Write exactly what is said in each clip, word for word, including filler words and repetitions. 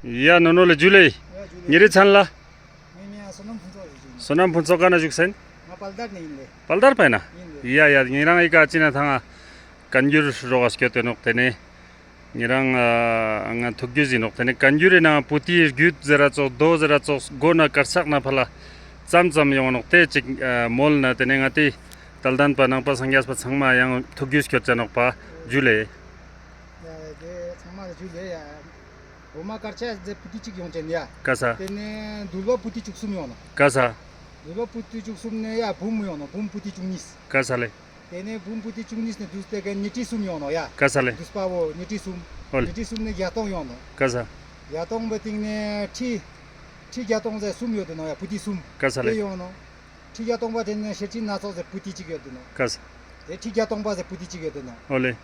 ཡ་ནོ་ནོ་ལེ་ཇུ་ལེ། ཡ་ཇུ་ལེ། ཉེ་རི་ཚན་ལ། ངེ་ནི་ཡ་སོ་ནམ་ཕུན་ཚོགས་ཞུ་ཞུ། སོ་ནམ་ཕུན་ཚོགས་ག་ན་བཞུགས་སེན། ང་བལ་དར་ནེ་ཡིན་ལེ། བལ་དར་པ་ན། ཡིན་ལེ། ཡ་ཡ་ཉེ་རང་ཨི་ཀ་ཅི་ན་ཐང་ང་བཀའ་འགྱུར་རོགས་ཨ་སྐྱོད་དེ་ནོག། དེ་ནེ་ཉེ་རང་ང་ཐུག་རྒྱུ་ཟིན་ནོག། དེ་ནེ་བཀའ་འགྱུར་རི་ནང་པོ་ཏི་རྒྱུད་ཟེར་ར་ཙོགས་མདོ་ཟེར་ར་ཙོགས་མགོ་ན་དཀར་ཆག་ན་ཕ་ལ་ཙམ་ཙམ་ཡོང་ནོག། དེ་ཅིག་མོལ་ན་དེ་ནེ་ང་ཏི་དད་ལྡན་པ་ནང་པ་སངས་རྒྱས་པ་ཚང་མ་ཡང་ཐུག་རྒྱུ་སྐྱོད་ཅ་ནོག་པ། ཇུ་ལེ། ཡ་དེ་ཚང་མ་ཇུ་ལེ་ཡ། འོ་མ་དཀར་ཆག་ཟེར་པོ་ཏི་གཅིག་ཡོང་ཅན་ཡ། ཀ་ས། དེ་ནེ་འདུལ་བ་པོ་ཏི་བཅུ་གསུམ་ཡོང་ནོག། ཀ་ས། འདུལ་བ་པོ་ཏི་བཅུ་གསུམ་ནེ་ཡ་འབུམ་ཡོང་ནོག། འབུམ་པོ་ཏི་བཅུ་གཉིས། ཀ་ས་ལེ། དེ་ནེ་འབུམ་པོ་ཏི་བཅུ་གཉིས་ནེ་བསྡུས་ཏེ་ག་ཉི་ཁྲི་གསུམ་ཡོང་ནོག་ཡ། ཀ་ས་ལེ། བསྡུས་པ་བོ་ཉི་ཁྲི་གསུམ། ཨོ་ལེ། ཉི་ཁྲི་གསུམ་ནེ་བརྒྱད་སྟོང་ཡོང་ནོག། ཀ་ས། བརྒྱད་སྟོང་བའི་སྟེང་ནེ་ཁྲི་ཁྲི་བརྒྱད་སྟོང་ཟེར་གསུམ་ཡོད་དེ་ནོག་ཡ། པོ་ཏི་གསུམ། ཀ་ས་ལེ། དེ་ཡོང་ནོག། ཁྲི་བརྒྱད་སྟོང་པ་དེ་ནེ་ཤེར་ཕྱིན་སྣ་ཚོགས་ཟེར་པོ་ཏི་གཅིག་ཡོད་དེ་ནོག། ཀ་ས། དེ་ཁྲི་བརྒྱད་སྟོང་པ་ཟེར་པོ་ཏི་གཅིག་ཡོད་དེ་ནོག། ཨོ་ལེ།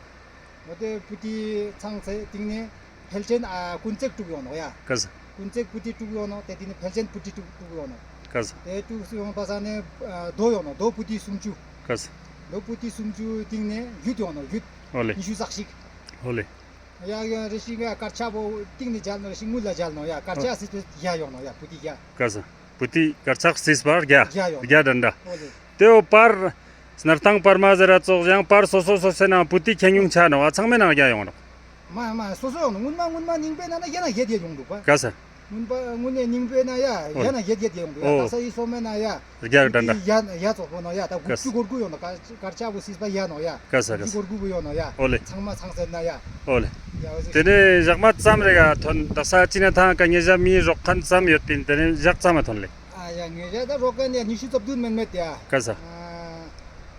འོ་དེ་པོ་ཏི་ཚང་ཚེ་སྟེང་ནེ་ཕལ་ཆེན་ཨ་ཀུན་བརྩེགས་དྲུག་ཡོང་ནོག་ཡ། ཀ་ས། ཀུན་བརྩེགས་པོ་ཏི་དྲུག་ཡོང་ནོག། དེ་སྟེང་ནེ་ཕལ་ཆེན་པོ་ཏི་དྲུག་དྲུག་ཡོང་ནོག། ཀ་ས། དེ་དྲུག་སུ་ཡོང་པ་ས་ནེ་ཨ་མདོ་ཡོང་ནོག། མདོ་པོ་ཏི་སུམ་ཅུ། ཀ་ས། མདོ་པོ་ཏི་སུམ་ཅུ་སྟེང་ནེ་རྒྱུད་ཡོང་ནོག། རྒྱུད། ཨོ་ལེ། ཉི་ཤུ་རྩ་གཅིག། ཨོ་ལེ། ཡ་ཡ་རེ་ཞིག་ག་དཀར་ཆག་པོ་སྟེང་ནེ་མཇལ་ནོག། རེ་ཞིག་དངུལ་ལ་མཇལ་ནོག་ཡ། དཀར་ཆག་སིས་པ་བརྒྱ་ཡོང་ནོག་ཡ། པོ་ཏི་བརྒྱ། ཀ་ས། པོ་ཏི་དཀར་ཆག་སིས་པ་བརྒྱ། བརྒྱ་ཡོང་ནོག། བརྒྱ་དན་ད། ཨོ་ལེ། དེའོ་པར་སྣར་ཐང་པར་མ་ཟེར་ར་ཙོགས་ཡང་པར་སོ་སོ་སོ་སོའི་ནང་པོ་ཏི་ཁྱེན་ཉུང་ཆ་ནོག། ཨ་ཚང་མའི་ནང་བརྒྱ་ཡོང་ནོག། མ་མ་སོ་སོ་ཡོང་ནོག། སྔོན་མ་སྔོན་མ་རྙིང་པའི་ནང་ན་ཡ་ན་བརྒྱད་བརྒྱད་ཡོང་འདུག་པ། ཀ་ས། སྔོན་མ་སྔོན་ནེ་རྙིང་པའི་ནང་ཡ་ཡ་ན་བརྒྱད་བརྒྱད་ཡོང་འདུག་ཡ། ཨོ། ད་ས་ཡི་སོ་མའི་ནང་ཡ་བརྒྱ་དན་ད། ཡ་ཡ་ཙོགས་པོ་ནོག་ཡ། ད་དགུ་བཅུ་གོ་དགུ་ཡོང་ནོག། དཀར་ཆག་པོ་སིས་པ་ཡ་ནོག་ཡ། ཀ་ས་ཀ་ས། དགུ་བཅུ་གོ་དགུ་པོ་ཡོང་ནོག་ཡ། ཨོ་ལེ། ཚང་མ་ཚང་ཟེར་ན་ཡ། ཨོ་ལེ། ཡ་འོ་ཟེར། དེ་ནེ་ཞག་མ་ཙམ་རེ་ག་ཐོན། ད་ས་ཅི་ན་ཐང་ཀ་ཉེ་ཞག་མི་རོགས་ཁན་ཙམ་ཡོད་པིན། དེ་ནེ་ཞག་ཙམ་མ་ཐོན་ལེ། ཨ་ཡ་ཉེ་ཞག་ད་རོགས་ཁན་ཡ་ཉི་ཤུ་རྩ་བདུན་མན་མེད་ཡ། ཀ་ས། ཨ་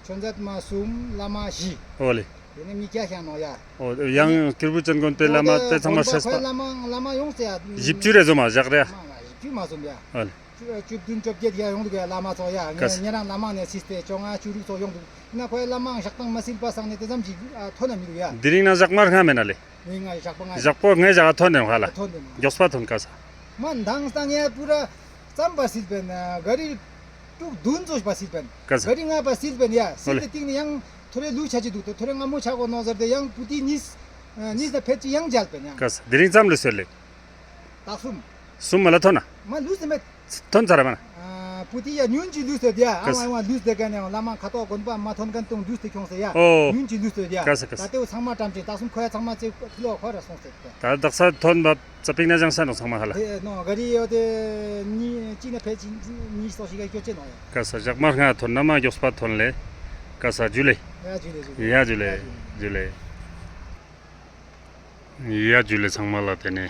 ཆོས་མཛད་མ་གསུམ་བླ་མ་བཞི། ཨོ་ལེ། དེ་ནེ་མི་སྐྱ་ཤང་ནོག་ཡ། ཨོ་ཡང་སྐྱེས་བུ་ཅན་མགོན་པོའི་བླ་མ་དེ་ཚང་མ་ཤེས་པ། བླ་མ་བླ་མ་ཡོངས་ཏེ་ཡ། བཞི་བཅུ་རེ་ཟོ་མ་ཞག་རེ་ཡ། མ་མ་བཞི་བཅུ་མ་ཟོམ་ཡ། ཨོ་ལེ། བཅུ་བཅུ་བདུན་བཅོ་བརྒྱད་ཡ་ཡོང་འདུག་ཡ། བླ་མ་ཚོ་ཡ། ཀ་ས། ཉེ་རང་བླ་མ་ནེ་སིས་ཏེ་བཅོ་ལྔ་བཅུ་དྲུག་ཚོ་ཡོང་འདུག། ཡིན་ན་ཁོའི་བླ་མ་ཞག་དང་མ་སིལ་པ་སང་ནེ་དེ་ཙམ་ཞིག་ཨ་ཐོན་ན་མི་འདུག་ཡ། དེ་རིང་ན་ཞག་མ་ལྔ་མེད་ན་ལེ། ངའི་ང་ཞག་པོ་ང་ཞག་པོ་ངའི་ཞག་ཐོན་ནེ་ཧ་ལ། ཐོན་ནེ་མ་མགྱོགས་པ་ཐོན། ཀ་ས། མ་མདང་སང་ངས་པུ་ར་ཙམ་པ་སིལ་པེན། ག་རི་དྲུག་བདུན་ཙོགས་པ་སིལ་པེན། ཀ་ས། ག་རི་ལྔ་པ་སིལ་པེན་ཡ། སིལ་ཏེ་སྟིང་ནེ་ཡང་ཐོ་རེ་ལུས་ཆ་ཅི་འདུག། ཐོ་རེ་ང་མོ་ཆ་གོ་ནོག་ཟེར་ཏེ་ཡང་པུ་ཏི་ཉིས་ཉིས་ན་ཕེད་ཅི་ཡང་མཇལ་པེན་ཡང་། ཀ་ས། དེ་རིང་ཙམ་ལུས་སོད་ལེ། ད་གསུམ། གསུམ་མ་ལ་ཐོན་ན། མ་ལུས་ཏེ་མེད། ཐོན་ཚར་མ་ན། ཨ་པུ་ཏི་ཡ་ཉུན་ཅི་ལུས་ཏེ་ཡ། ཨ་ཀ་ས། ཨ་ལུས་ཏེ་ག་ནེ་བླ་མ་ཁ་ཏོག་དགོན་པ་མ་ཐོན་ཁན་ཏུང་ལུས་ཏེ་ཁྱོངས་ཏེ་ཡ། ཨོ། ཉུན་ཅི་ལུས་ཏེ་ཡ། ཀ་ས་ཀ་ས། ད་དེའུ་ཚང་མ་ཀྲམ་ཅིག་ད་གསུམ་ཁོ་ཡ་ཚང་མ་ཙེ་ལོ་ཁོ་ར་སོང་སྟེ། ད་དག་ས་ཐོན་པ་ཙ་པིག་ན་ཅང་ས་ནོག་ཚང་མ་ཧ་ལ། དེ་ནོ་ག་རི་ཡོད་དེ་ཉི་ཅི་ན་ཕེད་ཅི་ཉི་སོ་ཞིག་ག་སྐྱོ་ཅེ་ནོག་ཡ། ཀ་ས་ཞག་མ་ལྔ་ཐོན་ན་མ་མགྱོགས་པ་ཐོན་ལེ། ཀ་ས་ཇུ་ལེ། ཡ་ཇུ་ལེ་ཇུ་ལེ། ཡ་ཇུ་ལེ་ཇུ་ལེ། ཡ་ཇུ་ལེ་ཚང་མ་ལ། དེ་ནེ།